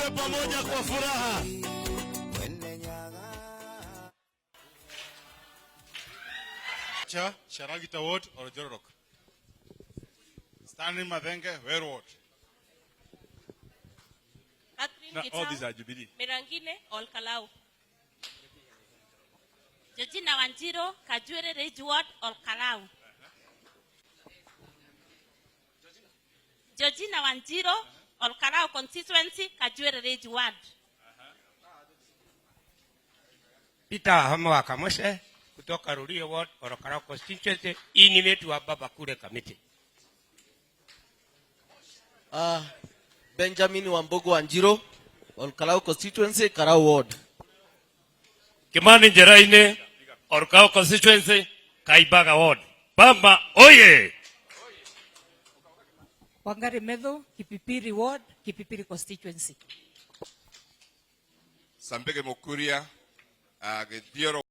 Tuimbe pamoja kwa furaha. Cha Sharagita Ward or Jorok. Stanley Mathenge, Where Ward. Catherine No, all Gitau, these are Jubilee. Mirangine, Olkalau. Georgina Wanjiro, Kajwere Ridge Ward, Olkalau. Georgina Wanjiro, Olkalau constituency, Kajwere Ridge Ward. Peter Wahoma wa Kamose kutoka Rurio Ward, Olkalou constituency, inmate wa Baba kule Kamiti. Benjamin Wambugu Wanjiru, Olkalou constituency, Karau Ward. Kimani Njeraine, Olkalou constituency, Kaibaga ward. Bamba oye! Wangari Methu, Kipipiri Ward, Kipipiri constituency. Sambege Mukuria, Githioro.